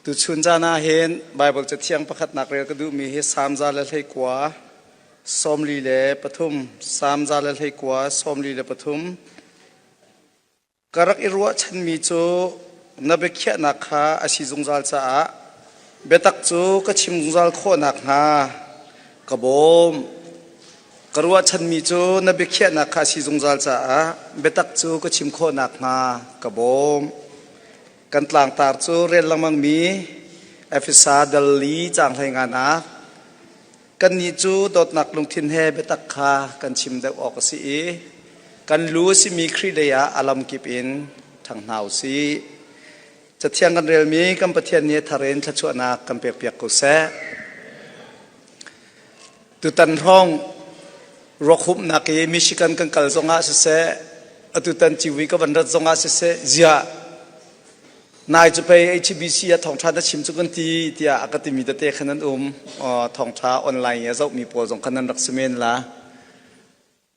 Tuchun caan ah hin Baibal Cathiang pakhatnak rel ka duhmi hi Salm 121 43 Salm 121 43 Ka rak i ruahchanmi cu na biakhiahnak kha a si zungzal caah biatak cu ka chim zungzal khawh nakhnga ka bawm. Ka ruahchanmi cu na biakhiahnak kha a si zungzal caah biatak cu ka chim khawh nakhnga ka bawm. Kan tlangtar cu rel lengmangmi Efesa dal li caang hleinganak Kannih cu dawtnak lungthin he biatak kha kan chim deuh awk a si i kan lu a simi Khrih lei ah a lamkip in ṭhang hna u sih. Cathiang kan relmi kan Pathian nih a thar in thluachuahnak kan pekpiak ko seh. Tutan hrawng ruakhumhnak i Michigan kan kal zongah siseh, atutan Ciwi ka van rat zongah siseh, ziah Nai cu pei HBC ah thawngṭha na chim cu kan ti tiah a ka timi tete khan an um. Thawngṭha online i a zohmi pawl zong khan an rak si men la.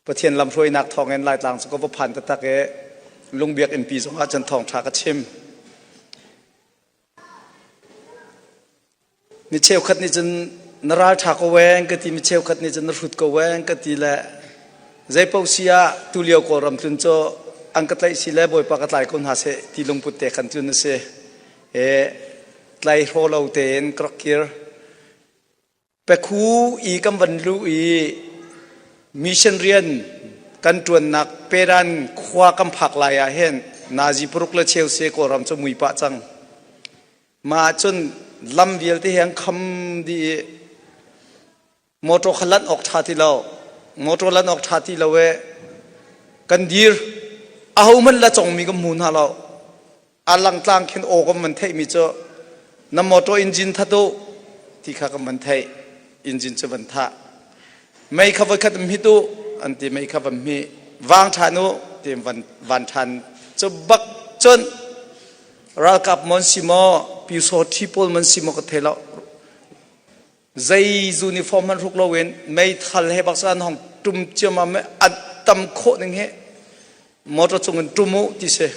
Pathian lamhruainak thawngin Laitlang cu ka va phan taktak i lungbiak innpi zongah cun thawngṭha ka chim. Mi cheukhat nih cun na ralṭha ko weng ka ti, mi cheukhat nih cun na hrut ko weng ka ti le zeipaoh si ah tulio Kawlram tlun cu an ka tlaih si le Bawipa ka tlai ko hna seh ti lungput te khan tlun a si. E, tlai hraw lo tein ka rak kir. Pekhu i kan van luh i mission rian kan ṭuannak Peran khua kan phak lai ah hin nazi paruk le cheu se Kawlram cu mui pah cang. Mah ahcun lam vialte hi an kham dih i motor kha lanh awk ṭha ti lo. Motor lanh awk ṭha ti lo i kan dir. Ahohmanh la congmi kan hmu hna lo. A langtlang khin aw kan van theihmi cu na motor engine that u ti kha kan van theih. Engine cu van thah. Mei kha voikhat hmit u an ti mei kha van hmih. Vang ṭhan u ti van van ṭhan. Cu bak cun Ralkap mon si maw, pyusawṭhi pawl man si maw ka thei lo. Zei uniform hmanh hruk loin meithal he bak an hong tum ciammam i an tam khawh ning hi motor cung in tum u ti si.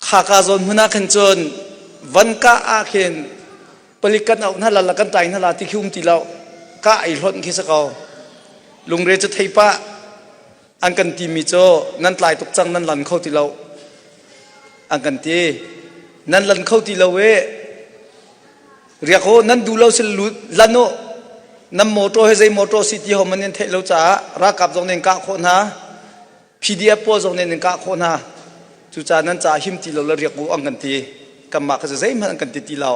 Khaka zawn hmun ah khin cun van ka ah khin palik kan auh hna la la kan tlai hna la ti khi um ti lo. Ka ei hlonh khi si ko. Lungre cu thei pah an kan timi cu nan tlai tuk cang nan lan kho ti lo an kan ti nan lan kho ti lo i riak u nan duh lo si lan u nan motor he zei motor si ti ho man in theih lo caah ralkap zong nih kah khawh hna PDF pawl zong nih kah khawh hna cucaah nan caah him ti lo le riak u an kan ti kanmah kha zeihmanh an kan ti ti lo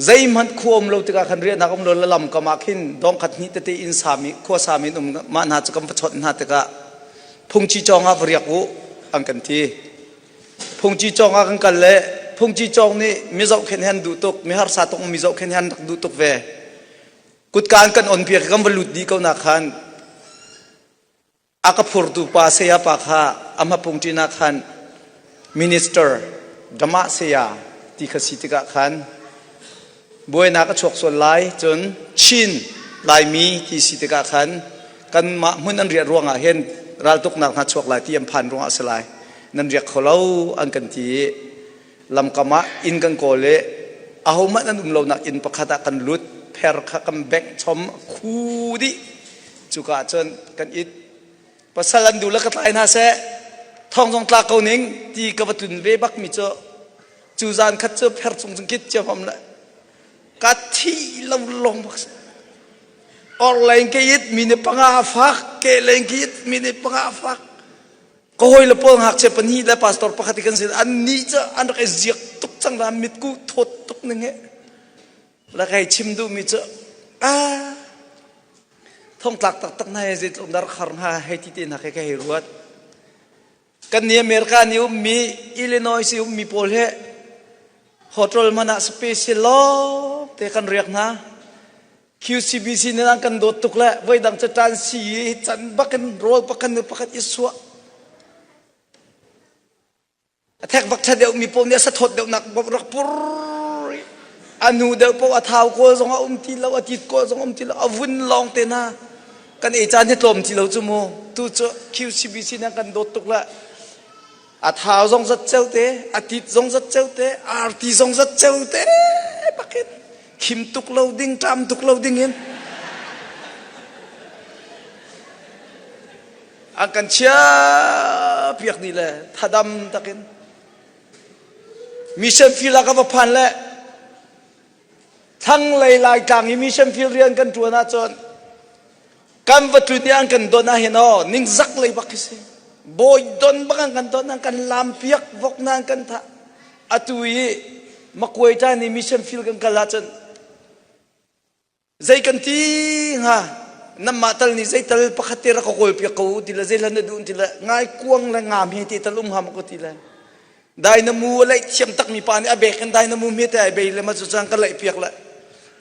Zeihmanh khua um lo tikah khan riahnak um lo le lam kam ah khin dong khat hnih tete inn sami khua sami in um mah hna cu kan va chawnh hna tikah phungci cawng ah va riak u an kan ti. Phungci cawng ah kan kal le phungci cawng nih mi zohkhenh hi an duh tuk mi harsa tuk mi zohkhenh hi an rak duh tuk ve. Kutka an kan on piak kan va lut dih ko na khan A ka phurtu pa saya pa kha a hmapung ṭin ah khan minister Dhamma saya ti kha si tikah khan buainak a chuak sual lai cun Chin Laimi ti si tikah khan kanmah hmun an riah ruangah hin raltuknak hna chuak lai ti an phan ruangah a si lai nan riak kho lo an kan ti i lamkam ah inn kan kawl i ahohmanh an um lonak inn pakhat ah kan lut pher kha kan bengh chom khu dih cuka ah cun kan it pasal an duh le ka tlai hna seh thong zong tla ko ning ti ka va tlun ve bak mi cu cu zan khat cu pher cung cun kit ciamam le ka thi lo long bak or leng ke it mi ne panga fak ke leng ke it mi ne panga fak Ka hawile pawl ngakchia pahnih le pastor pakhat i kan sin an nih cu an rak i ziak tuk cang la mitku thawt tuk ning he la kai chim duhmi cu ah thongtlak taktak hna he zeitluk dar khar hna hei ti te hna khi ka hei ruat kan ni America ni ummi Illinois i ummi pawl he hotel man ah special lawng te kan riak hna QCBC nih an kan dawt tuk le voidang cu ṭan si i can bakin rawl pakhat nu pakhat i suah a thek bak ṭha deuh mi pawl nih a sathawt deuhnak rak pur a nu deuh paoh a thau kawl zong a um ti lo a tit kawl zong a um ti lo a vun lawng te hna kan ei caan hi tlawm ti lo cu mu tu cu QCBC nih an kan dawt tuk le. A thau zong zat ceu te, a tit zong zat ceu te, arti zong zat ceu te bakin khim tuk lo ding, ṭam tuk lo ding in an kan chia piak ni le thadam takin mission field ah ka va phan le thlanglei Laitlang i mission field rian kan ṭuan ahcun kan va tlun i an kan don ah hin aw ningzak lei bak khi si. Bawi don bak an kan don an kan lam piak vok na an kan thah. Atu i Makuai ṭan i mission field kan kal ahcun zei kan ti hnga namah tal nih zei tal pakhat te rak ka kawl piak ko u ti le zei hlan na duh ti le ngai kuang le ngam he ti tal um hnga ma ko ti le Dynamo a laih thiam takmi pa nih a bek in dynamo hmete ai bei le ma cu cang ka laih piak le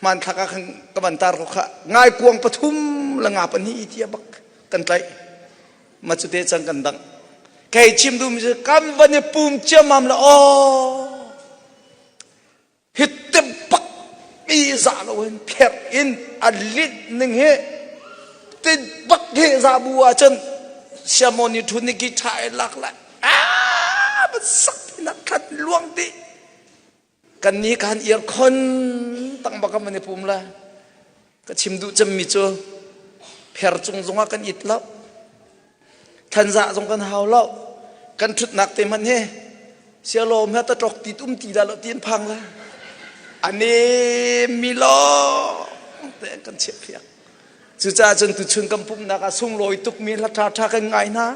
hmanthlak ah khan ka van tar ko kha ngai kuang pathum le nga pahnih i tia bak kan tlaih ma cu te cang kan dang kei chim duhmi cu kan van i pum ciammam le aw Hi te bak i za loin pherh in a linh ning hi ti bak hi za bu ahcun siamon i thun ni ki tha i lak lai aa ban sak nak khat luang dih kan ni kan ear khon tang bak man i pum la ka chim duh cemmi cu pher cung zongah kan it lo Thanzah zong kan hau lo. Kan ṭhutnak te hmanh hi sialawm he taṭok tit um ti dah lo ti an phang la. A nemmi lawng te an kan chiahpiak. Cucaah cun tuchun kan pumhnak ah sunglawi tukmi hla ṭhaṭha kan ngai hna.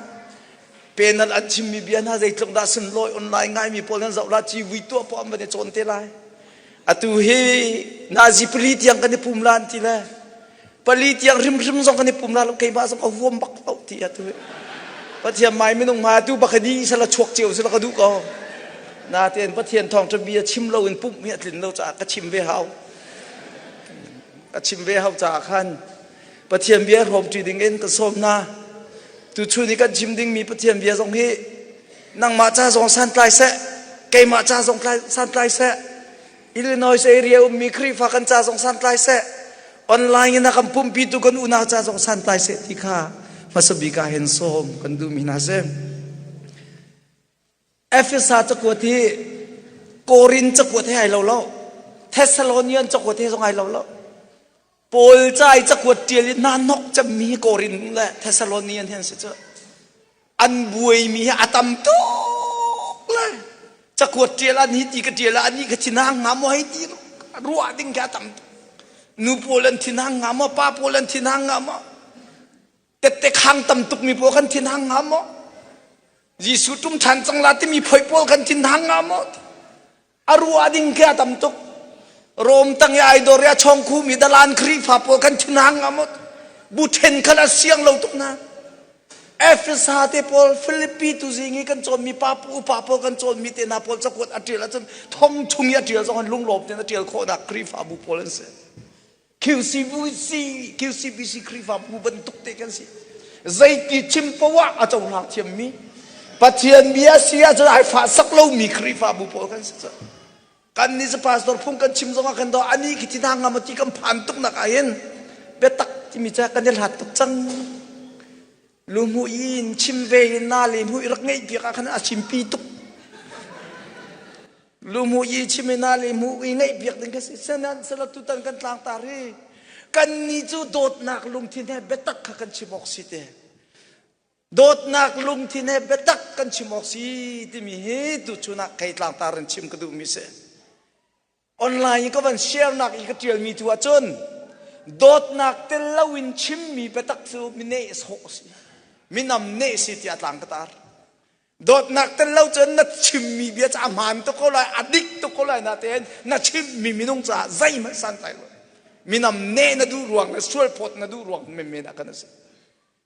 Penal an chimmi bia hna zeitluk dah sunlawi online ngaimi pawl nan zoh la civui tuah poah an van i cawn te lai. Atu hi nazi pali tiang kan i pum la an ti le pali tiang hrimhrim zong kan i pum la lo keimah zong a huam bak lo ti atu Pathian mai minung hmai atu bak ni sala chuak cio sila ka duh ko natein Pathian thawngṭha bia chim lo in pumh hi a tlin lo caah ka chim ve hau ka chim ve hau caah khan Pathian bia hrawm ṭi ding in ka sawm hna tuchun i kan chim dingmi Pathian bia zong hi nangmah ca zong santlai seh keimah ca zong santlai seh Illinois area ummi Khrihfa kan ca zong santlai seh online in a kan pumpi tu kan unau ca zong santlai seh ti kha hmasa bik ah hin sawm kan duhmi hna si. Efesa cakuat hi Korin cakuat he ai lo lo Thessalonian cakuat he zong ai lo lo Paul ca i cakuat ṭial i hna hnok cemmi hi Korin le Thessalonian hi an si cu. An buaimi hi a tam tuk le cakuat ṭial an hi ti ka ṭial ah anih ka thinhang hnga maw hei ti ruah ding khi a tam tuk. Nu pawl an thinhang hnga maw, pa pawl an thinhang hnga maw, tette khang tam tukmi pawl kan thinhang hnga maw, Jesuh ṭum ṭhan cang la timi phoi pawl kan thinhang hnga maw? A ruah ding khi a tam tuk. Rom tang i ai dor i a chawng khumi dalan Khrihfa pawl kan thinhang hnga maw? Bu then khan a siang lo tuk na. Efesa te pawl, Philippi tu zing i kan cawnmi pa upa pawl kan cawnmi te hna pawl cakuat a ṭial ahcun thong chung i a ṭial zong an lunglawm tein a ṭial khawhnak Khrihfabu pawl an si. QCBC, QCBC Khrihfabu bantuk te kan si. Zeiti chim poah a cohlang thiammi Pathian bia si ahcun ai fah sak lomi Khrihfabu pawl kan si cu. Kan nih cu pastor phung kan chim zongah kan do ani khi thi hna ngam ti kan phan tuk nak ah hin biatak timi ca kan i hlat tuk cang. Luhmuh in chim ve in na le hmuh rak ngeih piak ah khan a chimpi tuk. Luhmuh i chim in na le hmuh i ngeih piak ding kha si. Senan sela tutan kan tlangtar hi kan nih cu dawtnak lungthin he biatak kha kan chim awk si te. Dawtnak lungthin he biatak kan chim awk si timi hi tuchun ah kei tlangtar in chim ka duhmi si. Online in ka van share nak i ka ṭialmi tu ahcun dawtnak tel loin chimmi biatak cu mi sawh si. Minam neh si tiah tlang ka tar. Dawtnak tel lo cun na chimmi bia cu a hmaan tuk ko lai, a dik tuk ko lai natein na chimmi minung caah zeihmanh santlai lo. Minam neh na duh ruang le sualphawt na duh ruang menmen ah kan a si.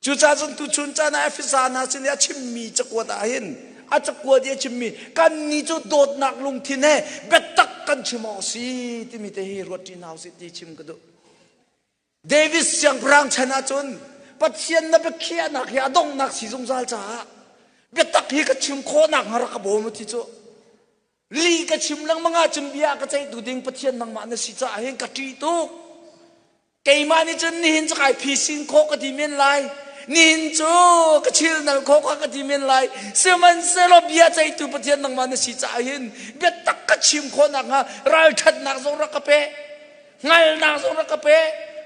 Cucaah cun tuchun caan ah Efesa hna sin i a chimmi cakuat ah hin a cakuat i a chimmi kannih cu dawtnak lungthin he biatak kan chim awk a si timi te hi ruat ṭi hna usih ti chim ka duh. David siangpahrang chan ahcun Pathian na biakhiahnak hi a donghnak si zungzal caah biatak hi ka chim khawhnak hnga rak ka bawm ti cu li ka chim lengmang ahcun bia ka ceihtu ding Pathian nangmah na si caah hin ka ṭih tuk. Keimah nih cun nihin cu kai phisin khawh ka ti men lai. Nihin cu ka chil nal kho kha ka ti men lai. Sihmanhsehlaw bia ceihtu Pathian nangmah na si caah hin biatak ka chim khawh nakhnga ralṭhatnak zong rak ka pe, hngalhnak zong rak ka pe,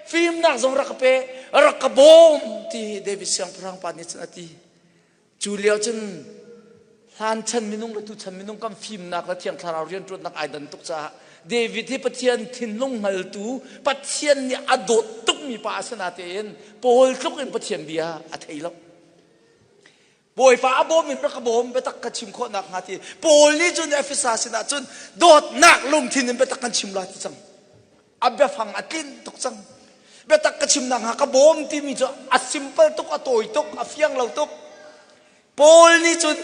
fimnak zong rak ka pe, rak ka bawm ti David siangpahrang pa nih cun a ti. Cu lio cun hlan chan minung le tuchan minung kan fimnak le Thiang Thlarau rianṭuannak ai dan tuk caah David hi Pathian thinlung hngaltu, Pathian nih a dawt tukmi pa a si natein Paul tluk in Pathian bia a thei lo. Bawipa a bawm in rak ka bawm biatak ka chim khawh nakhnga ti Paul nih cun Efesa sinah cun dawtnak lungthin in biatak kan chim lai ti cang. A biafang a tlinh tuk cang. Biatak ka chim nakhnga ka bawm timi cu a simple tuk, a tawi tuk, a fiang lo tuk. Paul nih cun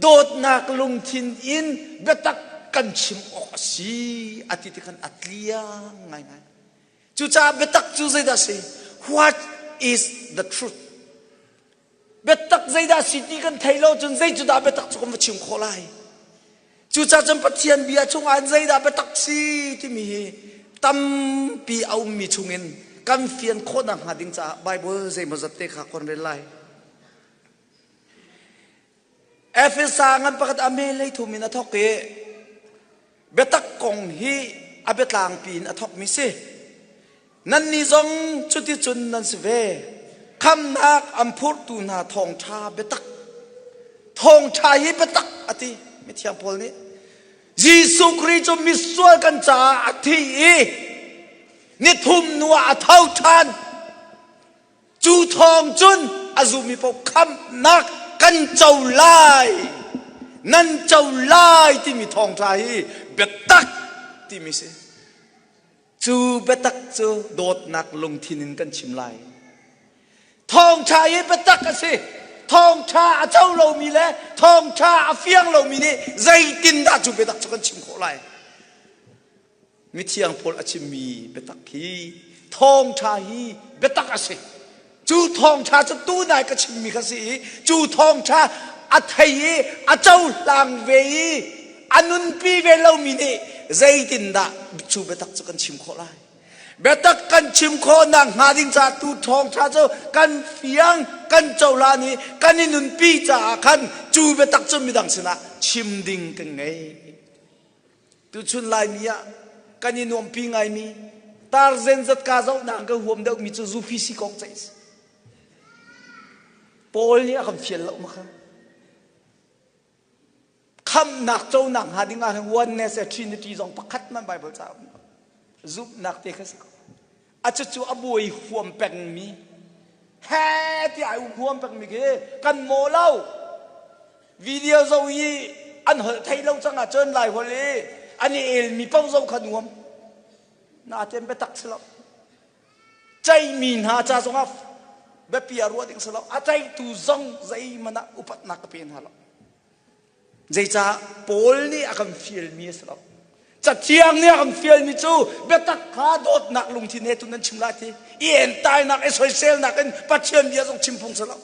dawtnak lungthin in biatak kan chim awk a si a ti tikhan a tliang ngaingai. Cucaah biatak cu zeidah a si? What is the truth? Biatak zeidah si ti kan thei lo cun zei cu dah biatak cu kan va chim khawh lai? Cucaah cun Pathian bia chungah in zeidah biatak si timi hi tampi a ummi chungin kan fian khawh nakhnga ding caah Bible zeimawzat te kha kon rel lai. Efesa ngan pakhat a me lei thum in a thawk i biatak kong hi a biatlangpi in a thawkmi si. Nannih zong cuticun nan si ve. Khamnak an phurtu hna thawngṭha biatak. Thawngṭha hi biatak a ti mithiang Paul nih. Jesuh Khrih cu misual kan caah a thi i nithum hnu ah a tho ṭhan. Cu thawng cun a zummi paoh khamhnak kan co lai. Nan co lai timi thawngṭha hi biatak timi si. Cu biatak cu dawtnak lungthin in kan chim lai. Thawngṭha hi biatak a si. Thawngṭha a co lomi le thawngṭha a fiang lomi nih zeitindah cu biatak cu kan chim khawh lai? Mithiang Paul a chimmi biatak hi thawngṭha hi biatak a si. Cu thawngṭha cu tunai ka chimmi kha si i cu thawngṭha a thei i a cohlang ve i a nunpi ve lomi nih zeitindah cu biatak cu kan chim khawh lai? Biatak kan chim khawh nakhnga ding caah tu thawngṭha cu kan fiang kan cohlan i kan i nunpi caah khan cu biatak cu midang sinah chim ding kan ngei. Tuchun Laimi ah kan i nuampi ngaimi tar zenzat ka zohnak ka huam deuhmi cu zufi si kong ceih si. Paul nih a kan fial lo ma kha. Khamhnak conak hnga ding ah hin oneness le trinity zong pakhat man Bible ca um lo. Zumhnak te kha si ko. A cucu a buai huam pengmi he ti ai um huam pengmi khi kan maw lo. Video zo i an holh thei lo cang ahcun Lai holh i an i elmi paoh zo kha nuam. Natein biatak si lo. Ceihmi hna ca zongah biapi ah ruah ding si lo. A ceihtu zong zeihmanh ah upatnak ka pe hna lo. Zeicah Paul nih a kan fialmi a si lo. Cathiang nih a kan fialmi cu biatak kha dawtnak lungthin he tu nan chim lai ti. I entainak, i soiselnak in Pathian bia zong chim phung si lo.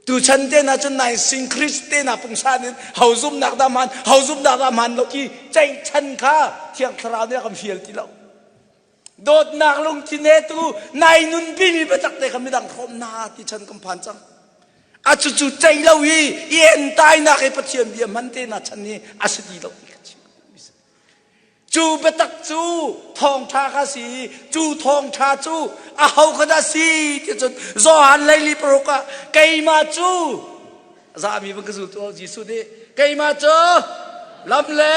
Tuchan te na cun nai sing Christ te na pungsan in ho zumnak dah hmaan ho zumnak dah hmaan lo ti ceihchan kha Thiang Thlarau nih a kan fial ti lo. Dawtnak lungthin he tu nai nunpi mi biatak te kha midang hrawm na ti chan kan phan cang. A cucu ceih lo i i entainak i Pathian bia hman te na chan hi a si ti lo ti ka chim. Cu biatak cu thawngṭha kha si i cu thawngṭha cu aho kha dah si ti cun Johan leili paruk ah keimah cu zami van ka zul tu Jesuh nih keimah cu lam le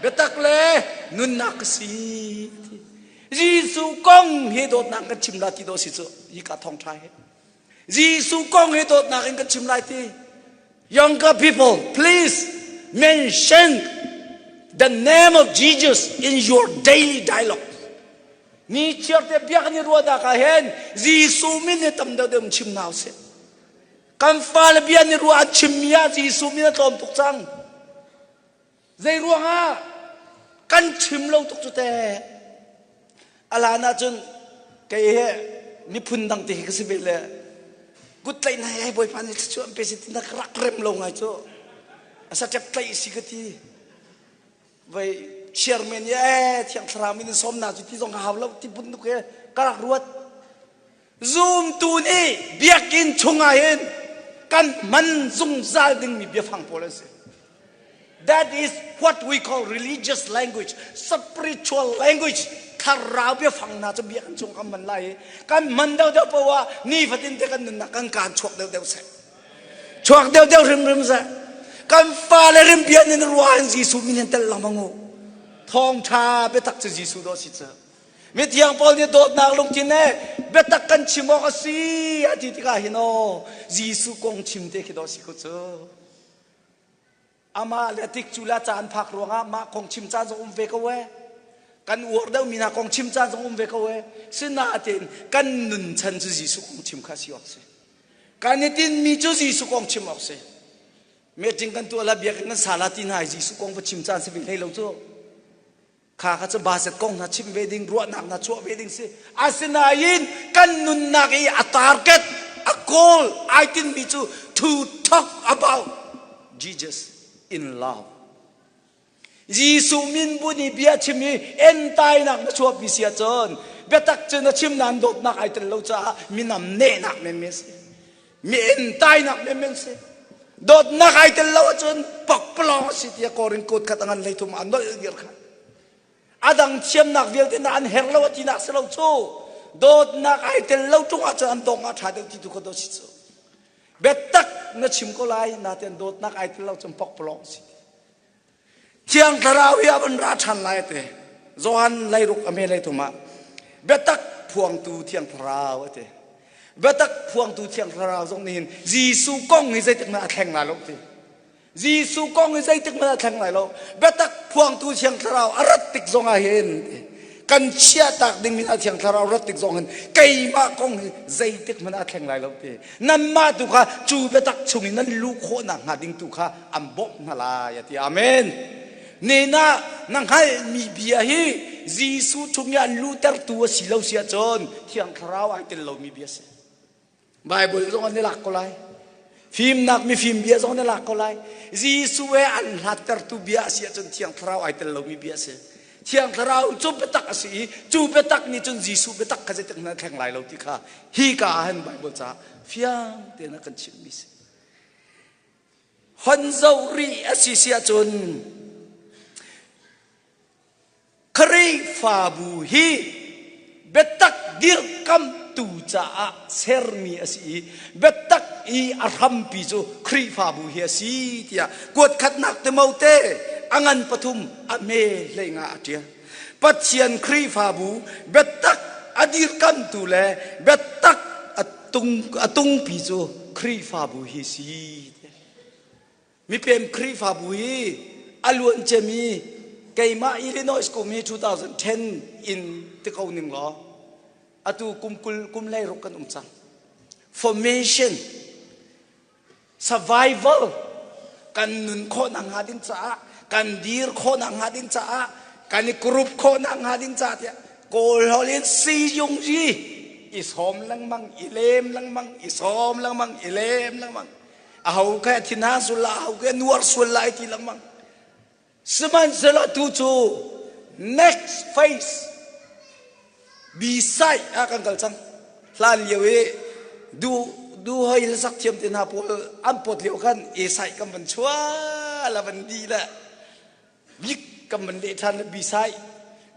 biatak le nunnak ka si ti. Jesuh kong hi dawtnak kan chim la ti dawh si cu hi ka thawngṭha hi Jesuh kong hi dawtnak in kan chim lai ti. Younger people, please mention the name of Jesus in your daily dialogue. Ni chiar te biak ni ruahnak ah hin Jesuh min hi tam deuh deuh chim hna usih. Kan fale bia ni ruah an chimmi ah Jesuh min a tlawm tuk cang. Zei ruangah kan chim lo tuk cu teh. A lan ahcun kei he miphun dang te hi ka si ve le kut tlaih na hei bawipa nih thluachuah an pe si ti na ka rak rem lo ngai cu. A satep tlaih si ka ti. Vai chairman i ee thiang thlarau min in sawm na cu ti zong ka hau lo ti buntuk he ka rak ruat. Zumtu nih biakinn chungah hin kan hman zungzal dingmi biafang pawl an si. That is what we call religious language, spiritual language. Thlarau biafang hna cu biakinn chung kan hman lai i kan hman deuhdeuh paoh ah nifatin te kan nunnak kan kaan chuak deuhdeuh seh. Chuak deuhdeuh hrimhrim seh. Kan fale rimpian in ruah in Jesuh min in tel lengmang u. Thawngṭha biatak cu Jesuh dawh si cu. Mithiang Paul nih dawtnak lungthin he biatak kan chim awk a si a ti tikah hin aw Jesuh kong chim te khi dawh si ko cu. Amah le tik cu la caan phak ruangah mah kong chim caan zong um ve ko ee. Kan uar deuhmi hna kong chim caan zong um ve ko ee. Sinain kan nun chan cu Jesuh kong chim kha si awk si. Kan i tinmi cu Jesuh kong chim awk si. Meeting kan tuah la biakinn kan sa la ti hna i Jesuh kong va chim caan si ve hlei lo cu. Kha kha cu baset kong hna chim ve ding, ruahnak hna chuah ve ding si. Asinain kan nunnak i a target, a goal ai tinmi cu to talk about Jesus in love. Jesuh min bu nih bia chim i entainak na chuahpi si ahcun biatak cu na chim nain dawtnak ai tel lo caah minam nehnak menmen si. Mi entainak menmen si. Dawtnak ai tel lo ahcun pakpalawng a si tiah Korin kut khat a ngan hlei thum ah nolh dir kha. A dang thiamnak vialte na an her lo a tinak si lo cu. Dawtnak ai tel lo ṭung ahcun an dong ah ṭha deuh ti tu kha dawt si cu. Biatak na chim ko lai natein dawtnak ai tel lo cun pakpalawng si. Thiang Thlarau hi a van ra ṭhan lai a ti. Johan leiruk a me leithum ah biatak phuangtu Thiang Thlarau a ti. Biatak phuangtu Thiang Thlarau zong nih hin Jesuh kong hi zeitik hmanh a thleng lai lo ti. Jesuh kong hi zeitik hmanh a thleng lai lo. Biatak phuangtu Thiang Thlarau a rat tik zong ah hin kan chiahtak dingmi hna Thiang Thlarau rat tik zong hin keimah kong hi zeitik hmanh a thleng lai lo ti. Nanmah tu kha cu biatak chung in nan luh khawh nakhnga ding tu kha an bawmh hna lai a ti. Amen. Nena na hngalhmi bia hi Jesuh chung i an luhtertu a si lo si ahcun Thiang Thlarau ai tel lomi bia a si. Bible zong an i lak ko lai. Fimnak mifim bia zong an i lak ko lai. Jesuh he an hlattertu bia a si ahcun Thiang Thlarau ai tel lomi bia a si. Thiang Thlarau cu biatak a si i cu biatak nih cun Jesuh biatak kha zeitik hmanh a thleng lai lo ti kha hi ka ah hin Bible caah fiang tein a kan chimhmi si. Hon zoh rih a si si ahcun Khrihfabu hi biatak dirkamtu caah sermi a si i biatak i a hrampi cu Khrihfabu hi a si tiah kuat khatnak Timote a ngan pathum a hme hlei nga a ṭial. Pathian Khrihfabu biatak a dirkamtu le biatak a tung a tungpi cu Khrihfabu hi si. Mipem Khrihfabu hi a luan ciami keimah Illinois kum hi 2010 in ti ko ning law atu kum kul kum hlei ruk kan um cang. Formation survival kan nun khawhnak hnga ding caah kan dir khawhnak hnga ding caah kan i group khawhnak hnga ding caah tiah Kawl holh in siyung yi i sawm lengmang i lem lengmang i sawm lengmang i lem lengmang aho kha thinhang sul la aho kha nuar sual lai ti lengmang sihmanhsehlaw tu cu next phase beside ah kan kal cang hlan lio i du du hoi le sak thiam te hna pawl an pot lio khan esai kan van chua la van di le Bik kan van leh ṭhan le bisai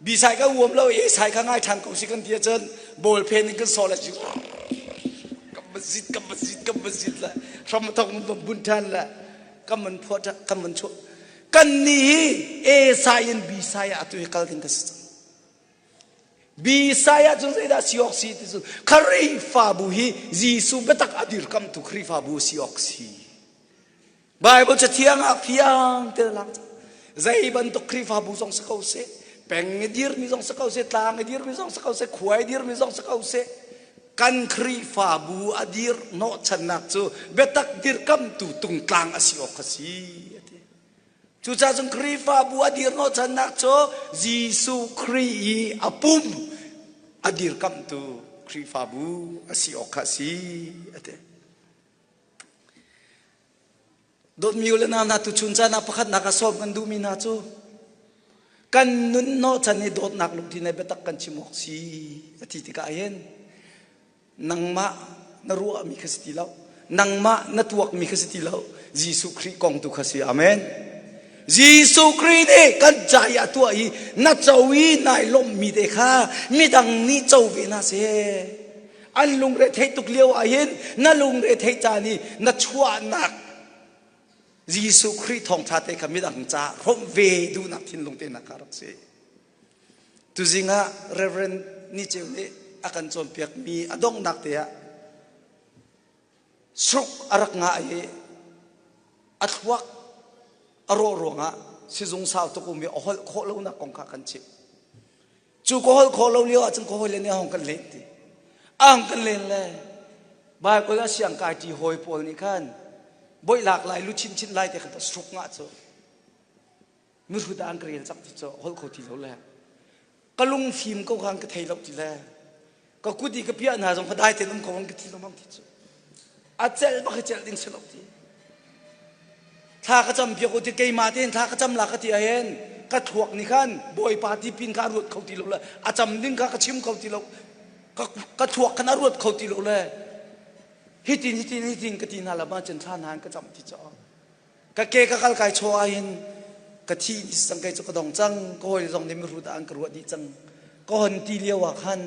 bisai kan uam lo i sai kha ngai ṭhan ko si kan ti ahcun ball phen in kan sawh le kan va zit kan va zit kan va zit le hram a thok van bun ṭhan le kan van phuah ṭhan kan van chuah kan nih hi e sai in b sai ah atu hi kal ding ka si cang B sai ah cun zeidah si awk si ti cu Khrihfabu hi Jesuh biatak a dirkamtu Khrihfabu si awk si Bible cathiang ah fiang te lang zei bantuk Khrihfabu zong si ko seh peng i dirmi zong si ko seh tlang i dirmi zong si ko seh khua i dirmi zong si ko seh kan Khrihfabu a dir hnawhchannak cu biatak dirkamtu tungtlang a si awk a si a ti. Cucaah cun Khrihfabu a dir hnawhchannak cu Jesuh Khrih i a pum a dirkamhtu Khrihfabu a si awk kha a si a ti. Dawtmi u le nau hna tuchun caan ah pakhatnak ah sawm kan duhmi hna cu kan nun hnawhchan i dawtnak lungthin he biatak kan chim awk si a ti tikah hin. Nangmah na ruahmi kha si ti lo. Nangmah na tuakmi kha si ti lo. Jesuh Khrih kong tu kha si. Amen. Jesuh Khrih nih kan ca i a tuah i na co i nai lawmhmi te kha midang nih co ve hna seh. An lungre theih tuk lio ah hin na lungre theih caan i na chuahnak Jesuh Khrih thawngṭha te kha midang ca hrawmh ve duhnak thinlung te na kha rak si. Tuzing ah Reverend Ni Ceu nih a kan cawnpiakmi a donghnak te ah stroke a rak ngah i a thluak a rawh ruangah sizung sau tuk um i a holh khawh lonak kong kha kan chimh. Cu ka holh khawh lo lio ahcun ka hawile nih a hong kan len ti. A hong kan len le Bible a siang kai ṭi hawi pawl nih khan boih lak lai lu chinchin lai te khan stroke ngah cu mihrut ah an ka rel cak ti cu holh kho ti lo le ka lung fim ko khan ka thei lo ti le ka kut i ka piah hna zong ka dai ten um ko an ka thi lo bang ti cu a celh bak i celh ding si lo ti thla ka cam piak u ti keimah tein thla ka cam la ka ti ahhin ka thluak nih khan bawipa ti pin kha a ruat kho ti lo le a cam ding kha ka chim kho ti lo ka thluak khan a ruat kho ti lo le hitin hitin hitin ka ti hna la ma cun thla hna ka cam ti caw Ka ke ka kal kai chaw ahhin ka thi ni cang kei cu ka dong cang ka hawi zong nih mihrut ah an ka ruah dih cang ka hon ti lio ah khan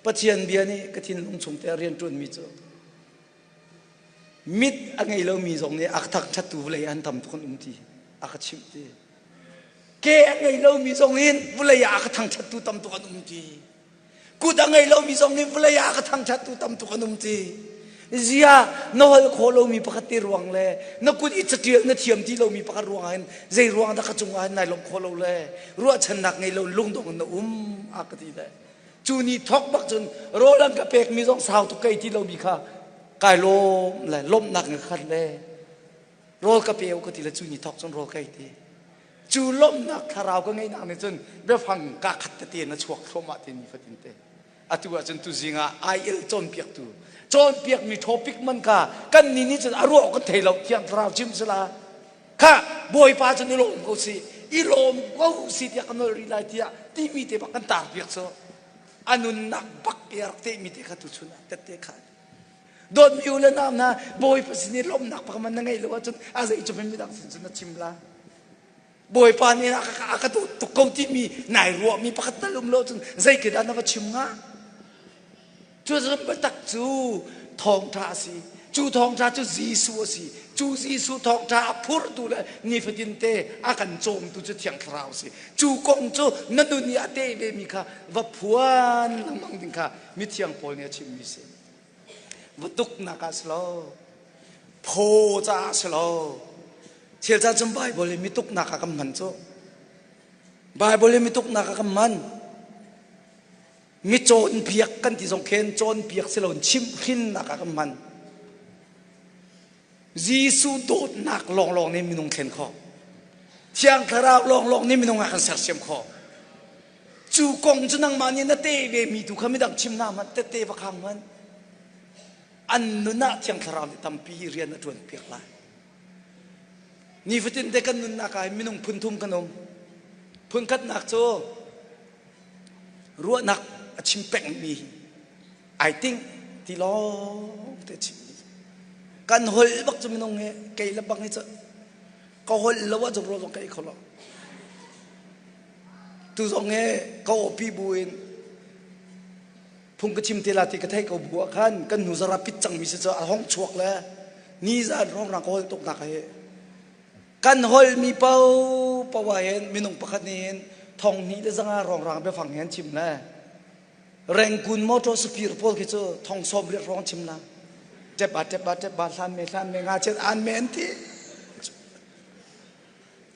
Pathian bia nih ka thinlung chung te rian ṭuanmi cu mit a ngei lomi zong nih a ka thangṭhattu vawlei an tam tuk an um ti a ka chimh ti ke a ngei lomi zong in vawlei ah a ka thangṭhattu tam tuk an um ti Kut a ngei lomi zong nih vawlei ah a ka thangṭhattu tam tuk an um ti. Zia na holh khawh lomi pakhat te ruang le na kut i caṭial na thiam ti lomi pakhat ruangah hin zei ruang dah ka cungah hin nai lawmh khawh lo le ruahchannak ngei lo lungdong in na um a ka ti le cu ni thawk bak cun rawl an ka pekmi zong sau tuk kai ti lomi kha kai lawm le lawmhnak ka khat le rawl ka pe ka ti le cu ni thawk cun rawl kai ti Cu lawmhnak thlarau ka ngeihnak nih cun biafang kaa khat tete in a chuak thluahmah te nifatin te. Atu ahcun tuzing ah IL cawnpiaktu cawnpiakmi topic man kha kan nih nih cun a ruah kan thei lo thiang thlarau chim sila kha bawipa cun i lawm ko si i lawm ko si tiah ka nol rih lai tiah timi te bak kan tar piak cu a nunnak bak i a rak tehmi te kha tuchun ah tette kha dawtmi u le nau hna bawipa sin i lawmhnak pakhat na ngeih lo ahcun a zei cu midang sin cun na chim la bawipa nih a ka dawt tuk ko timi nai ruahmi pakhat tal um lo cun zei ke dah na va chim hnga cu biatak cu thawngṭha a si cu thawngṭha cu Jesuh a si cu Jesuh thawngṭha a phurtu le nifatin te a kan cawmtu cu Thiang Thlarau a si cu kong cu na nun i a teh vemi kha va phuan lengmang ding kha mithiang Paul nih a chimmi si va tuknak ah si lo phaw caah si lo thil ca cun Bible hi mituknak ah kan hman cu Bible hi mituknak ah kan hman mi cawnpiak kan ti zong khin cawnpiak si lo chimhhrinnak ah kan hman Jesuh dawtnak lawnglawng nih minung thlen khawh Thiang Thlarau lawnglawng nih minung ah kan sersiam khawh Cu kong cu nangmah nih na teh ve mi tu kha midang chim hna hmanh tette va khang hmanh an nun ah Thiang Thlarau nih tampi rian a ṭuan piak lai. Nifatin te kan nunnak ah minung phun thum kan um. Phun khatnak cu ruahnak a chim pengmi I think ti lawng te chim kan holh bak cu minung hi kei le bang hi cu ka holh lo ah zong zong ka ei kho lo tu zong he ka awpi bu in phung ka chim te la ti ka theih ko bu ah khan kan hnu zara pit cangmi si cu a hong chuak le ni zan rong rang ka holh tuk nak hi kan holh mi po po ah hin minung pakhat nih hin thong hnih le zanga rong rang biafang he an chim le Rengkun motor sapir pawl khi cu thong sawm riat hrawng chim la tep ba tep ba tep ba hlan me hlan me nga chet an me an ti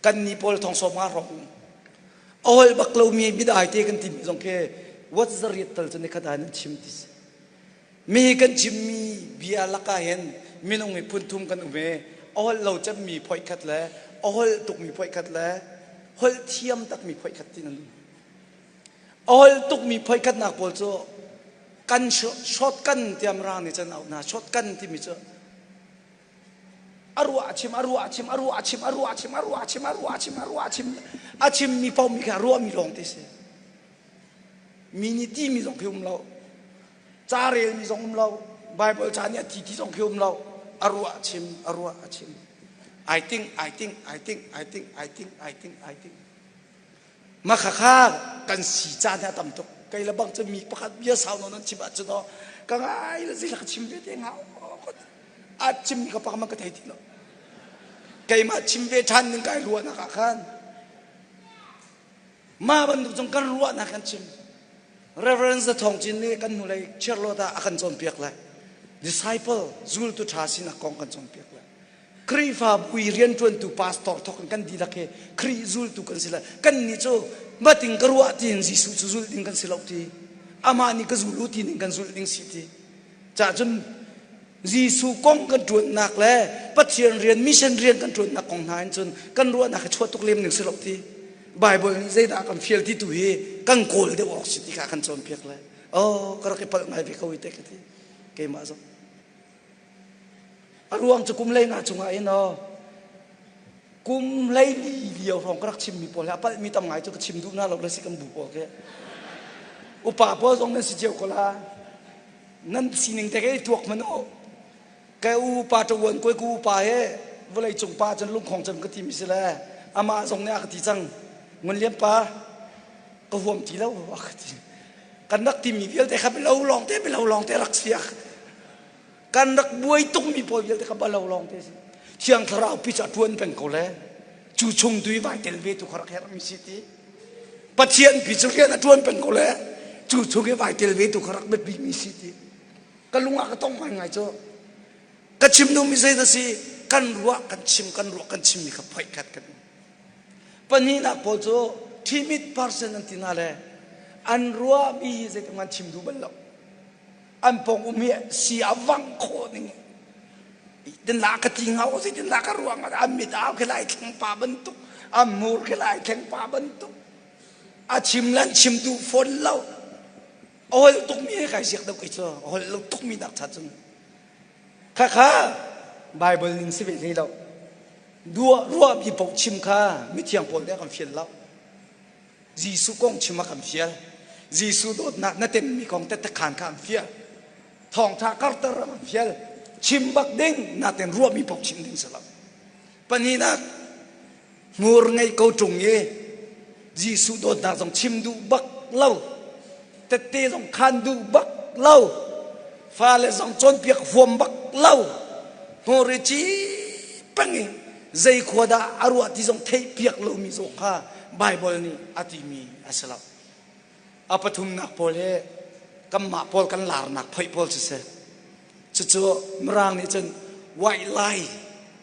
kan ni pawl thong sawm nga hrawng ol bak lo mi bidai te kan ti mi zong khi what za riat tal cu ni khat an chim ti si mi kan chim mi bia laka hen minung mi phun thum kan um e ol lo cem mi phoi khat le ol tuk mi phoi khat le hol thiam tak mi phoi khat ti nan A holh tukmi phoikhatnak pawl cu kan shotgun tiah Mirang nih cun auh hna. Shotgun timi cu a ruah a chim, a ruah a chim, a ruah a chim, a ruah a chim, a ruah a chim, a ruah a chim, a ruah a chim, a chimmi paoh mi kha ruahmi lawng te si. Mi nih timi zong khi um lo. Ca relmi zong um lo. Bible ca nih a ti ti zong khi um lo. A ruah a chim, a ruah a chim. I think, I think, I think, I think, I think, I think, I think. Mah khakha kan si caan hi a tam tuk. Kei le bang cu mi pakhat bia sau nawn an chim ahcun aw ka ngai le zei ka chim ve te hnga a chimmi ka pak man ka thei ti lo. Keimah chim ve ṭhan ning kai ruahnak ah khan mah bantuk cun kan ruahnak kan chim. Reverend Za Thawng Cin nih kan hnulei Charlotte ah a kan cawnpiak le disciple zultu ṭha sinak kong kan cawnpiak le Khrihfabu i rianṭuantu pastor thawk in kan dihlak hi Khrih zultu kan si le kannih cu mating ka ruah tiin Jesuh cu zulh ding kan si lo ti amah nih ka zul u ti ning kan zulh ding si ti cah cun Jesuh kong kan ṭuannak le Pathian rian mission rian kan ṭuannak kong hna in cun kan ruahnak hi chuah tuk lem ning si lo ti Bible nih zeidah kan fial ti tu hi kan kawl deuh awk si ti kha kan cawnpiak le oh ka rak i palh ngai ve ko i te ka ti keimah zong A ruang cu kum lei nga chungah hin aw kum hleili lio hrawng ka rak chimmi pawl he a palhmi tam ngai cu ka chim duh hna lo le si kan bu pawl khi upa pawl zong nan si cio ko la nan sining te ke tuak hmanh u ka u pa ṭawan koi ku upa he vawlei cung pa cun lungkhong cun ka timi si le amah zong nih a ka ti cang ngun lian pa ka huam ti lo a ka ti kan rak timi vialte kha bilo lawng te bilo lawng te rak si a kan rak buai tukmi pawl vialte kha balo lawng te si thiang thlarau pi cu a ṭuan peng ko le cu chung tu i vai tel ve tu kha rak herhmi si ti pathian pi cu rian a ṭuan peng ko le cu chung i vai tel ve tu kha rak biapi mi si ti ka lung ah ka tong ngaingai cu ka chim duhmi zei dah si kan ruah kan chim kan ruah kan chimmi kha phoih khat kan um pahnihnak pawl cu timid person an ti hna le an ruahmi hi zeitik hmanh chim duh bal lo an pawng um hi si a vang khawh ning tin la ka ti ngau si tin la ka ruang an mit au khi lai thleng pa bantuk an mur khi lai thleng pa bantuk a chim lan chim duh fawn lo a hol tuk mi he kai siak deuh kei cu a hol lo tuk mi nak cha cun kha kha Bible ning si ve hlei lo duah ruah mi paoh chim kha mithiang pawl nih a kan fial lo Jesuh kong chim a kan fial. Jesuh dawtnak na temmi kong tette khaan kha an fial. Thawngṭha karter a kan fial. Chim bak ding natin ruahmi paoh chim ding si lo. Pahnihnak, hmur ngei ko ṭung i Jesuh dawtnak zong chim duh bak lo. Tette zong khaan duh bak lo. Fale zong cawnpiak huam bak lo. Hmur i ci peng i zei khua dah a ruah ti zong theihpiak lomi zong kha Baibal nih a timi a si lo. A pathumnak pawl hi kanmah pawl kan larnak phoih pawl siseh cucu Mirang nih cun white lie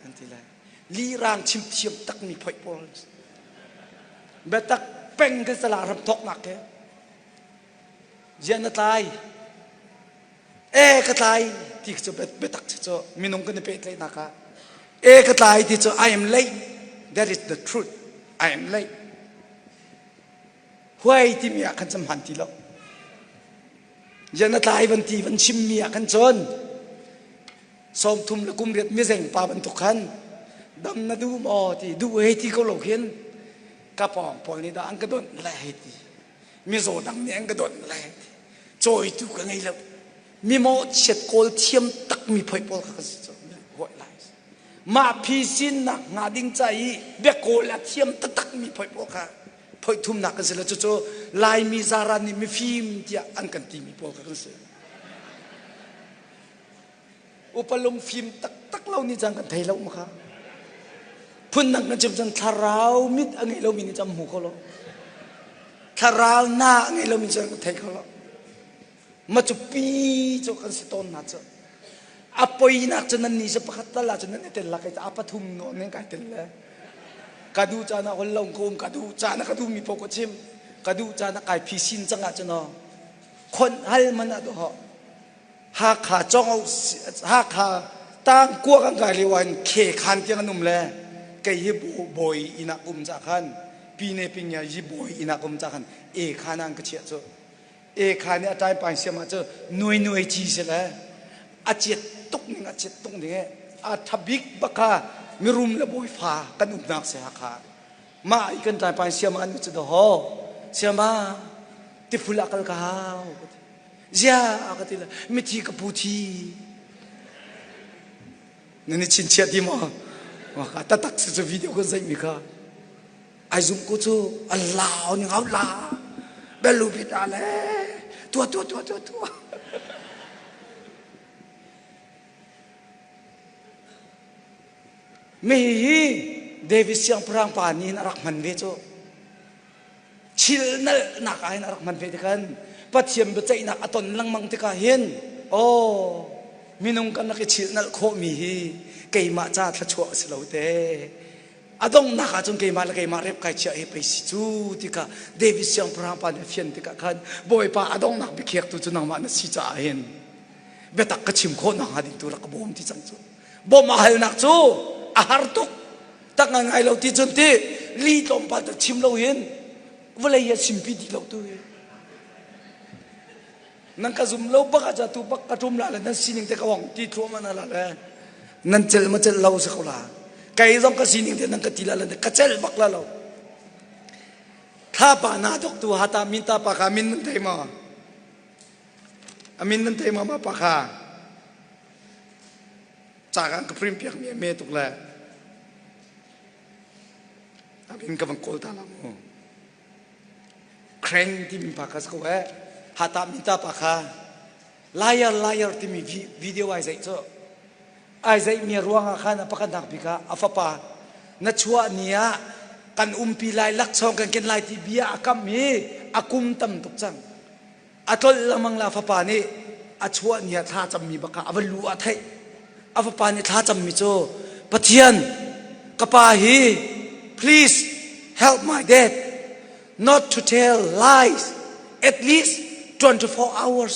an ti lai. Lirang chim thiam takmi phoih pawl. Biatak peng kan sala ram thawknak ke zian na tlai E ka tlai ti cu biatak cu minung kan i pehtlaihnak ah e ka tlai ti cu I am late that is the truth I am late huai timi ah khan cam hman ti lo zian na tlai van ti van chimmi ah khan cun sawmthum le kum riat mizeng pa bantuk khan dam na duh maw ti duh hei ti ko lo khin ka pawng pawl nih dah an ka donh le hei ti mizaw dang nih an ka donh le cawitu ka ngei lo mi mawhchiat kawl thiam takmi phoi pawl kha ka si cu hawi lai mah phisin nak hnga ding ca i biakawl a thiam taktak mi phoi pawl kha phoi thumnak kan si lo cucu laimi zaran nih mifim tiah an kan timi pawl kha kan si Upa lungfim taktak lo nih cang kan thei lo ma kha. Phundang kan chim cun thlarau mit a ngei lomi nih cun hmu kho lo. Thlarau na a ngei lomi cun kan thei kho lo. Ma cu pi cu kan si tawn na cu. A poinak cu nan ni cu pakhat tal ah cun nan i tel la kai a pathum no nen kai tel le. Ka duh caan ah hol lo ka um ka duh caan ah ka duh mi paoh ka chim. Ka duh caan ah kai phisin cang ah cun khon hal man ah doh Hakha cong Hakha tang kua kan kai lio ah khe khan tiang an um le kei hi bawi inn ah um ca khan pine pingya yi bawi inn ah um ca khan e khan an ka chiah cu e khan i a time pain siam ah cu nuai nuai ci si le a chiat tuk ning a chiat tuk ning a tha bik baka mirum le bawi fa kan umnak si Hakha mah i kan time pain siam an cu do ho siama tiful ah kal ka hau. Zia ka ti le mithi ka pu thi. Nan i chinchiah ti maw? Ka tatak si cu video kan zeih mi kha. Ai zum ko cu a lau ning au la. Belu bit le tua tua tua tua tua. Mi hi David siangpahrang pa nih a rak hman ve cu. Chilnalhnak ah hin a rak hman ve tikhan Pathian biaceihnak a ton lengmang tikah hin aw minung kan rak i chilnalh khawhmi hi keimah ca thluachuah a si lo te. A donghnak ah cun keimah le keimah rep kai chiah hi pei si cu tikah David siangpahrang pa nih a fian tikah khan Bawipa a donghnak biakhiaktu cu nangmah na si caah hin biatak ka chim khawh nakhnga ding tu rak ka bawm ti cang cu. Bawmh a halnak cu a har tuk tak ngai lo ti cun ti li tlawmpal ta chim lo hin vawlei a simpi dih lo tu hi nan ka zum lo bak ah tu bak ka tum la le nan sining te ka wong ti thluam na la le nan cel ma cel lo si ko la kei zong ka sining te nan ka ti la le ka cel bak la lo thla pa na dok tu hata min ta pa kha min nan thei ma a min nan thei ma ma pa kha ca kan ka print piak mi a me tuk le a min ka van kawl ta la mu Crane timi pa kha si ko eh hata mi ta pa kha liar liar timi video ai zeih cu ai zeih mi ruang ah khan a pakhatnak bik ah a fapa na chuah ni ah kan umpi lai laksawng kan ken lai ti bia a kam i a kum tam tuk cang A tlolh lengmang le a fapa nih a chuah ni ah thla cammi bak ah a va lu ah theih. A fapa nih thla cammi cu Pathian ka pa hi please help my dad not to tell lies at least 24 hours.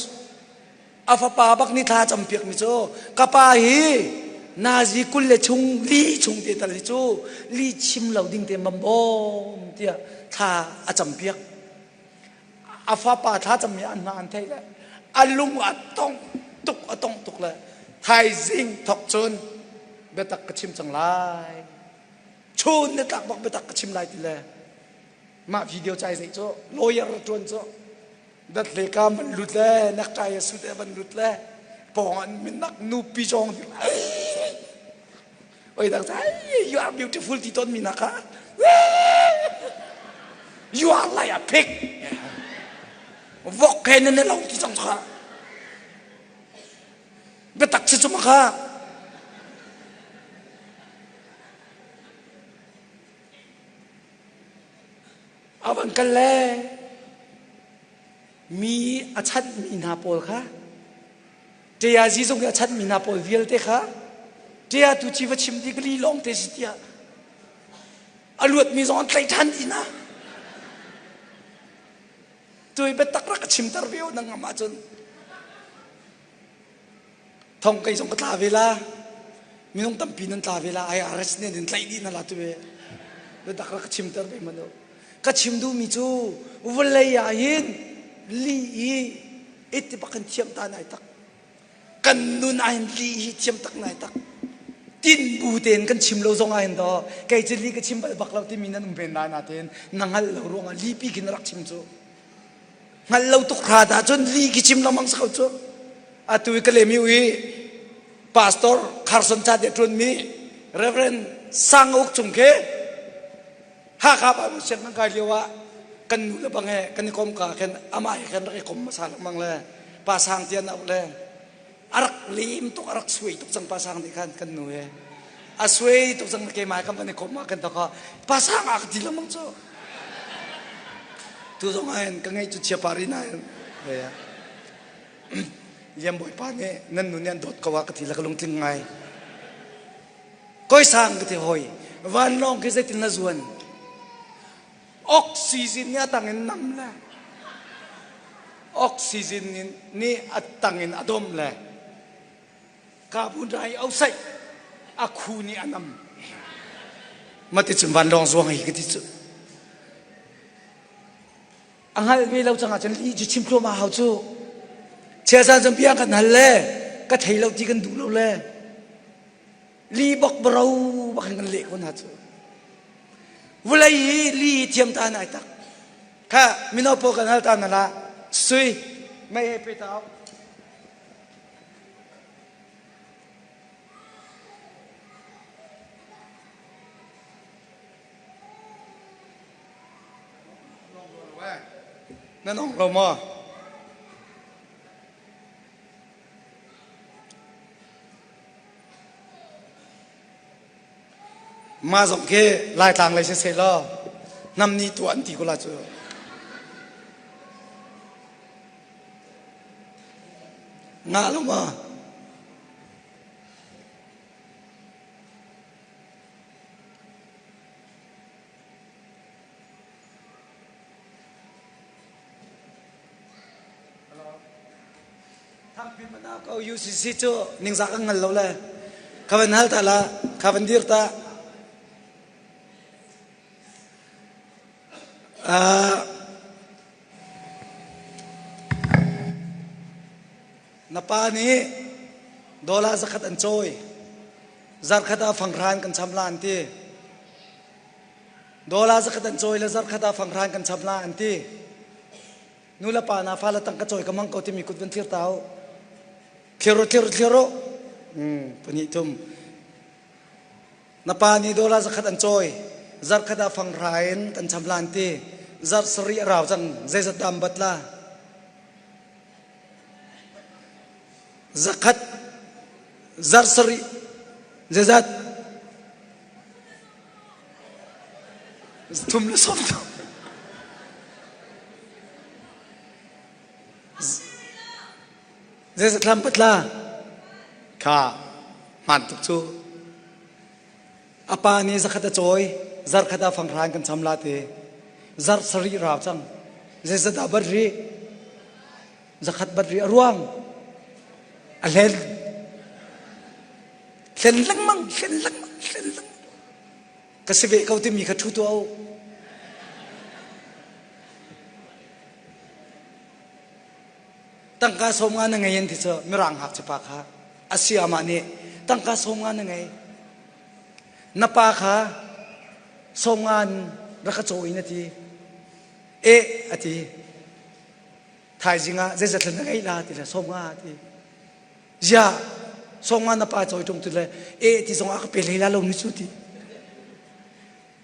A fapa bak nih thla campiak mi cu ka pa hi nazi kul le chung li chung te tal hi cu li chim lo ding te mam bawm tiah thla a campiak. A fapa thlacammi an hna an theih le a lung a tong tuk a tong tuk le thaizing thok cun biatak ka chim cang lai chun ni tlak bak biatak ka chim lai ti le mah video cai zei cu lawyer tuan cu dat le ka man lut le necktie a suit van lut le pawng an minak nupi zong Oi dang you are beautiful ti ton mi na kha. You are like a pig. Vok he na lo ti cang kha. Biatak si cu kha. Avan kal le mi a chanh mi hna pawl kha Ṭiazi zong i a chanmi hna pawl vialte kha ṭia tu ci va chim ti ka li lawng te si tiah a luatmi zong an tlaih ṭhan dih hna. Tui biatak rak ka chimter ve u na ngam ahcun thong kei zong ka tla ve la minung tampi nan tla ve la IRS nih an tlaih dih na la tu ve biatak rak ka chimter ve man u ka chim duhmi cu vawlei ah hin li i Iti bak kan thiam ta nai tak. Kan nun ah hin li hi thiam tak nai tak. Tin bu tein kan chim lo zong ah hin do kei cu li ka chim bal bak lo timi nan um ven lai natein na hngal lo ruangah li pi khin rak chim cu. Hngal lo tuk hra dah cun li ki chim lengmang sa ko cu. Atu i ka lemi ui pastor Carson cha de ṭuan mi Reverend Sang Uk Cung ke Hakha Bible sianginn kan kai lio ah kan nu le bang he kan i kom ka khin amah he khan rak i kom hmasa lengmang le pa sang ti an auh le a rak lim tuk a rak suai tuk cang pa sang nih khan kan nu he a suai tuk cang keimah kan van i kom ah kan tok pa sang ah ka ti lengmang cu tu zong ah hin ka ngeih cu chia pa ri na hin Liam Bawipa nih nan nu nih an dawt ko ah ka ti le ka lungtling ngai Koisang ka ti hoi. Vanlawng khi zeitin na zuan? Oxygen nih a tang in nam le oxygen nih a tang in a dom le carbon dioxide a khu nih a nam. Mati cun vanlawng zuang hi ka ti cu. A hngalh ve lo cang ahcun lih cu chim thluahmah hau cu. Chiazan cun bia kan hal le ka thei lo ti kan duh lo le li bok baro bak in kan leh ko hna cu vulei hi li hi thiam ta nai tak kha mino pawl kan hal ta na la sui. Mei he pe ta. Na nong lo maw? Mah zong khi Laitlang lei siseh law hnam nih tuah an ti ko la cu. Ngah lo maw? Thangpi mana ko UCC cu ningzak an ngal lo le kha van hal ta la kha van dir ta uh, na pa nih dollar zakhat an cawi zarkhat ah fanghran kan cham la an ti Dollar zakhat an cawi le zarkhat ah fanghran kan cham la an ti. Nu le pa na fale tang ka cawi ka mang ko timi kut van thlir ta u. Thlir u, thlir u, thlir u. Hmm, pahnih thum. Na pa nih dollar zakhat an cawi. Zarkhat ah fanghra in kan cham la an ti. Zarh sarih a rau cang zeizat dah an bat la. Zakhat zarh sarih zeizat Thum le sawm thum. Zeizat lam patla kha hmaan tuk cu. A pa nih zakhat a cawi, zarkhat ah fanghran kan cham la ti. Zarh sarih rau cang. Zeizat dah bat rih? Zakhat bat rih a ruang. A hlen. Hlen lengmang, hlen lengmang, hlen lengmang. Ka si ve ko timi kha ṭhu tuah u. Tangka sawm nga na ngei an ti cu mirang ngakchia pa kha a siamah nih tangka sawm nga na ngei. Na pa kha sawm nga in rak ka caw in a ti. Eh a ti. Thaizing ah zeizat na ngei la ti le sawm nga a ti. Ziah sawng na pa cawi ṭung tu le e ti zong a ka pe hlei la lo mi cu ti.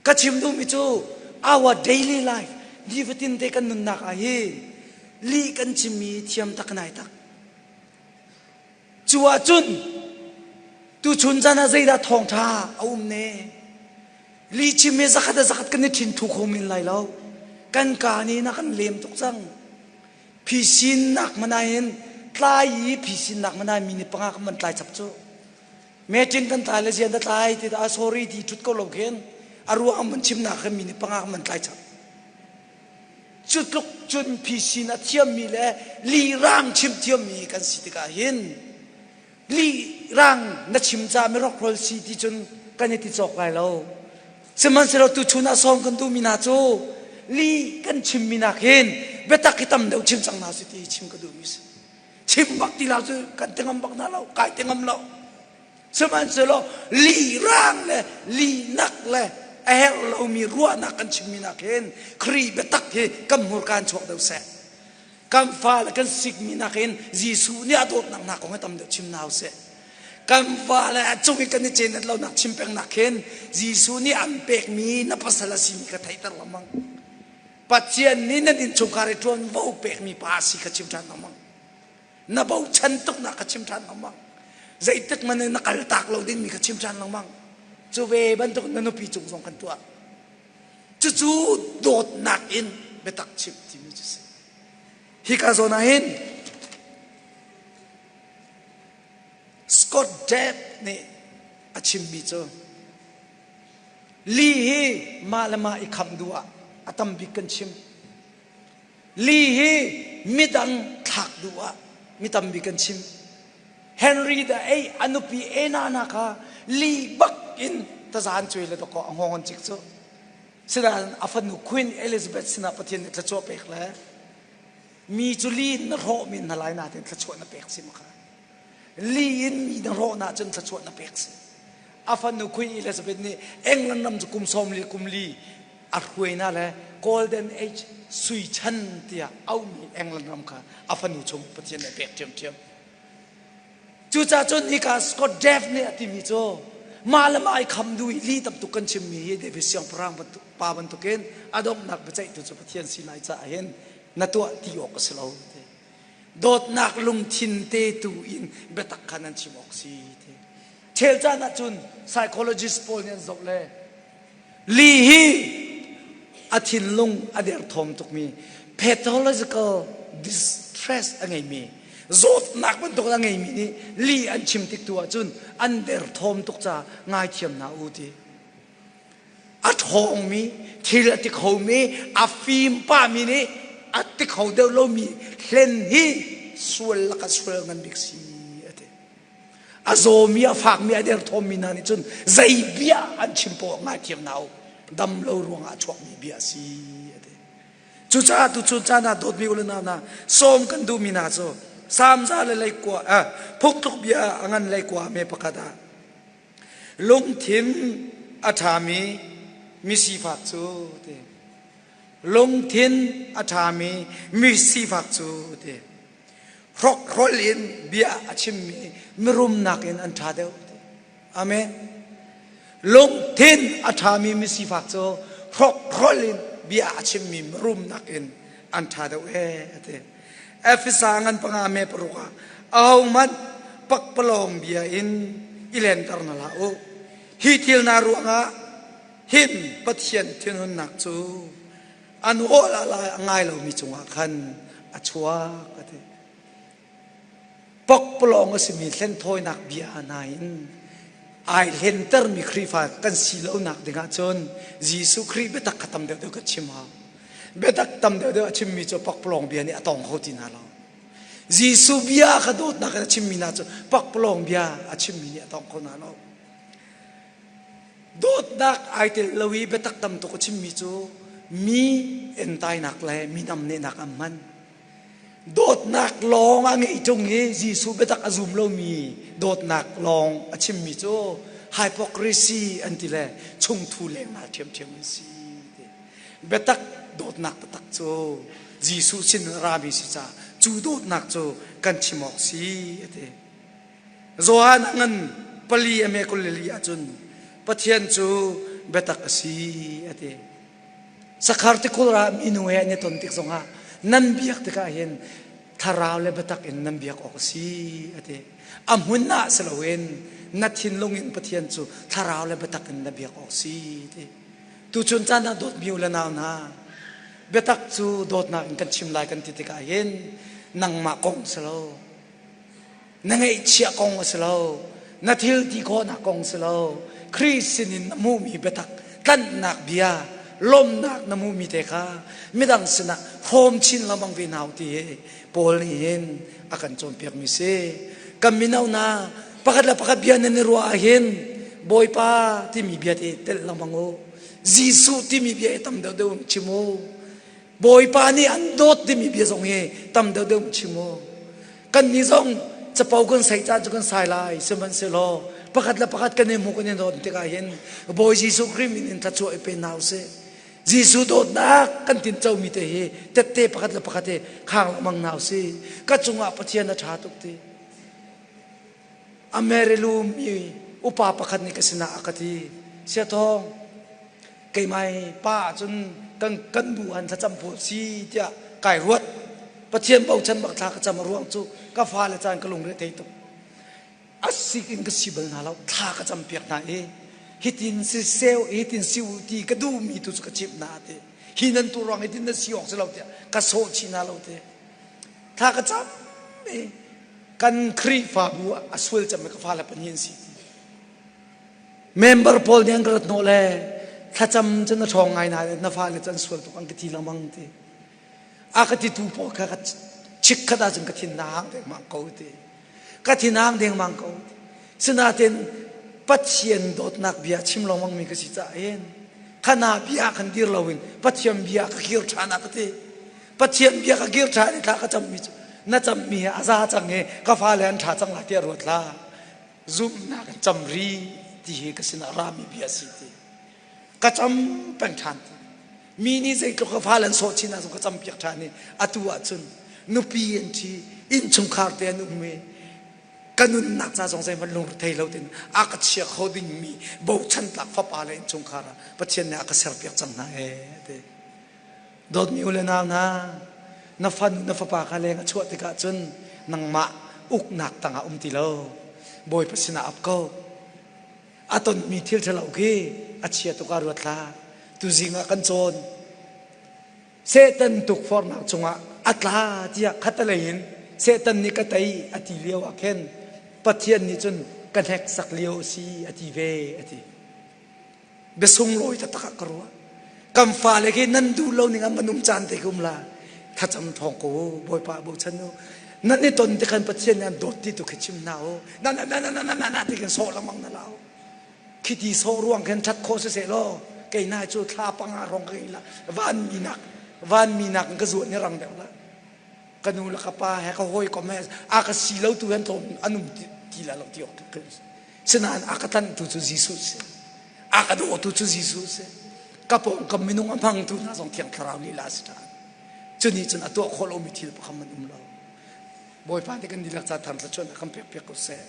Ka chim duhmi cu our daily life nifatin te kan nunnak ah hi lih kan chimmi thiam tak nai tak. Cu ahcun tuchun caan ah zeidah thawngṭha a um ne? Lih chim hi zakhat a zakhat kan i ṭhin thu kho men lai lo. Kan kaa nih na kan lem tuk cang. Phisinnak hmanh ahhin tlai i phisinnak hmanh ah mi nih panga kan van tlai chap cu. Meeting kan tlai le zian da tlai ti dah sorry ti ṭhut ko lo khin a ruang an chimnak khan mi nih panga kan van tlai chap. Cu tluk cun phisin a thiammi le lirang chim thiammi kan si tikah hin lirang na chim ca mi rockroll si ti cun kan i ti cawk lai lo. Sihmanhsehlaw tuchun ah sawm kan duhmi hna cu li kan chimmi nak hin biatak hi tam deuh chim cang hna si ti chim ka duhmi si. Chim bak ti lo cu kan ti ngam bak hna lo, kai ti ngam lo. Sihmanhsehlaw li rang le li nak le a herh lomi ruahnak kan chimmi nak hin Khrih biatak hi kan hmurka in chuak deuh seh. Kan fale kan sikmi nakin Jesuh nih a dawtnak hna kong hi tam deuh chim hna usih. Kan fale a cung i kan i cenet lonak chim pengnak hin Jesuh nih an pekmi na pasal a simi kha theihter lengmang. Pathian nih nan innchungkhar i ṭuanvo pekmi pa a si kha chim ṭhan lengmang. Na bochan tuknak kha chim ṭhan lengmang. Zeitik hmanh in na kaltak lo dingmi kha chim ṭhan lengmang. Cu ve bantuk na nupi cung zong kan tuah. Cucu dawtnak in biatak chim timi cu si. Hika zawn ah hin Scott Depp nih a chimmi cu li hi mah le mah i khamh duh ah a tam bik kan chim. Li hi midang thlak duh ah mi tam bik kan chim. Henry the Eighth a nupi Anna kha li bak in tazan cuai le dawkaw a hngawng an cik cu. Sinain a fanu Queen Elizabeth sinah Pathian nih thluachuah pek le mi cu li in na hrawh mi hna lai nain thluachuah na pek si ma kha. Li in mi na hrawh na cun thluachuah na pek si. A fanu Queen Elizabeth nih England ram cu kum sawm li kum li. A hruaina le Golden Age sui chan tiah auhmi England ram kha a fanu chung Pathian nih a pek ṭhiamṭhiam. Cucaah cun hika Scott Dev nih a timi cu mah le mah i kham duh i li tam tuk kan chimmi hi David siangpahrang bantuk pa bantukin a donghnak biaceihtu cu Pathian si lai caah hin na tuah ti awk a si lo. Dawtnak lungthin te tu in biatak kha nan chim awk si. Chel caan ahcun psychologist pawl nih an zoh le Li hi a thinlung a derthawm tukmi pathological distress a ngeimi zawtnak bantuk a ngeimi nih li an chim tik tu ahcun an derthawm tuk caah ngaithiam hna u ti. A ṭhawngmi, thil a ti khomi, a fim pahmi nih a ti kho deuh lomi hlen hi sual laka sual ngan bik si a ti. A zawmi, a fakmi, a derthawmmi hna nih cun zei bia an chim poah ngaithiam hna u. Dam lo ruangah a chuakmi bia a si a ti. Cucaah tuchun caan ah dawtmi u le nau hna, sawm kan duhmi hna cu Salm za le leikua, eh, phungtluk bia a ngan leikua me pakhat ah lungthin a ṭhami misifak cu ti lungthin a ṭhami misifak cu ti hrokhrol in bia a chimmi mirum nakin an ṭha deuh. Amen. Lungthin a ṭhami misifak cu hrokhrol in bia a chimmi mirum nakin an ṭha deuh ee a ti. Efesa ngan panga me paruk ah ahohmanh pakpalawng bia in i lenter na hlah u. Hi thil hna ruangah hin Pathian thinhunnak cu an awl a ngai lomi cungah khan a chuak a ti. Pokpalawng a simi hlenthawinak bia hna in ai hlentermi Khrihfa kan si lonak dingah cun Jesuh Khrih biatak kha tam deuhdeuh kan chim hau. Biatak tam deuhdeuh a chimmi cu pakpalawng bia nih a tawng kho ti hna lo. Jesuh bia kha dawtnak in a chimmi hna cu pakpalawng bia a chimmi nih a tawng kho hna lo. Dawtnak ai tel lo i biatak tam tuk a chimmi cu mi entainak le mi namnehnak an hman. Dawtnak lawng a ngeih ṭung i Jesuh biatak a zum lomi dawtnak lawng a chimmi cu hypocrisy an ti le chungthu lengmal ṭhiamṭhiam an si. Biatak dawtnak taktak cu Jesuh sin in a rami si caah cu dawtnak cu kan chim awk si a ti. Johan a ngan pali a me 22 ahcun Pathian cu biatak a si a ti. Sakhar tikulh ah minu he an i ton tik zongah nan biak tikah hin thlarau le biatak in nan biak awk a si a ti. A hmun ah si loin na thinlung in Pathian cu thlarau le biatak in na biak awk si ti. Tuchun caan ah dawtmi u le nau hna biatak cu dawtnak in kan chim lai kan ti tikah hin nangmah kong si lo Na ngeihchiah kong a si lo. Na thil ti khawhnak kong si lo. Khrih sinin na hmuhmi biatak, tlanhnak bia, lawmhnak na hmuhmi te kha midang sinah hrawm chin lengmang ve hna u ti hi Paul nih hin a kan cawnpiakmi si. Kan mino hna pakhat le pakhat bia nan i ruah ahhin Bawipa timi bia te telh lengmang u. Jesuh timi bia hi tam deuhdeuh in chim u. Bawipa nih an dawt timi bia zong hi tam deuhdeuh chim u. Kannih zong capo kan sai caan cu kan sai lai sihmanhsehlaw pakhat le pakhat kan i hmuh kan i dawt tikah hin Bawi Jesuh Khrih min in thluachuah i pe hna usih. Jesuh dawtnak kan tincomi te hi tette pakhat le pakhat hi khang lengmang hna usih. Ka cungah Pathian a ṭha tuk ti. Amerilu mi upa pakhat nih ka sinah a ka ti. Siathawng, keimah pa ahcun kan kan bu han thlacam pawl si tiah kai ruat pathian bochan bak thla ka cam a ruang cu ka fale caan ka lungre thei tuk a sik in ka si bal hna lo thla ka cam piak hna i hitin si seu hitin si u ti ka duhmi tu cu ka chimh hna ti hi nan tu ruang hitin na si awk si lo tiah ka sawh chih hna lo ti thla ka cam i kan Khrihfabu ah a sual cem ka fale pahnih an si ti Member pawl nih an ka rat hnawh le thlacam cu na ṭhawng ngai na na fale cu an sual tuk an ka ti lengmang ti. A ka titu pawl kha ka chikkhat ahcun ka thin na hang dengmang ko ti. Ka thin hang dengmang ko ti. Sinain Pathian dawtnak bia chim lengmang mi ka si caah hin khana bia khan dir loin Pathian bia ka kir ṭhan a ka ti. Pathian bia ka kir ṭhan i thla ka cammi cu na cammi hi a za cang i ka fale an ṭha cang lai tiah ruat hlah. Zumhnak in cam ri ti hi ka sinah rami bia si ti. Ka cam peng ṭhan ti. Mi nih zeitluk ka fale an sawh chin ah zong ka campiak ṭhan i atu ahcun nupi an ṭhi, innchungkhar te an um i ka nunnak ca zong zeihmanh lungrethei lo tein a ka chia kho dingmi bochan tlak fapa le innchungkhar ah Pathian nih a ka serpiak cang hna ee ti. Dawtmi u le nau hna, na fanu na fapa kha leng a chuah tikah cun nangmah uknak tangah um ti lo. Bawipa sinah ap ko. A tonmi thil ṭhalo khi a chia tuk ah ruat hlah. Tuzing ah kan cawn. Satan tukforhnak cungah a tla tiah khatalei in Satan nih ka tei a ti lio ah khin Pathian nih cun ka hneksak lio a si a ti ve a ti. Biasunglawi taktak ah ka ruah. Kan fale khi nan duh lo ning ah manum caan te ka um la. Thlacam thawng ko u, Bawipa bochan u. Nan i ton ti khan Pathian nih an dawt ti tu khi chim hna u. Na na na na na na na ti khin sawh lengmang na lau. Khiti sawh ruang khin ṭhat khawh siseh law kei nai cu thla panga rong ka ngei la van mi nak van mi nak in ka zuan ni rang deuh la. Ka nu le ka pa he ka hawikom he a ka si lo tu hen tlawm an um ti la lo ti awk Sinain a ka tlanhtu cu Jesuh si. A ka dawtu cu Jesuh si. Ka pawngkam minung a hmangtu hna zong Thiang Thlarau lila a si ṭhan. Cu nih cun a tuah khawh lomi thil pakhat man um lo. Bawipa nih kan dihlak ca thar thluachuahnak kan pek piak ko seh.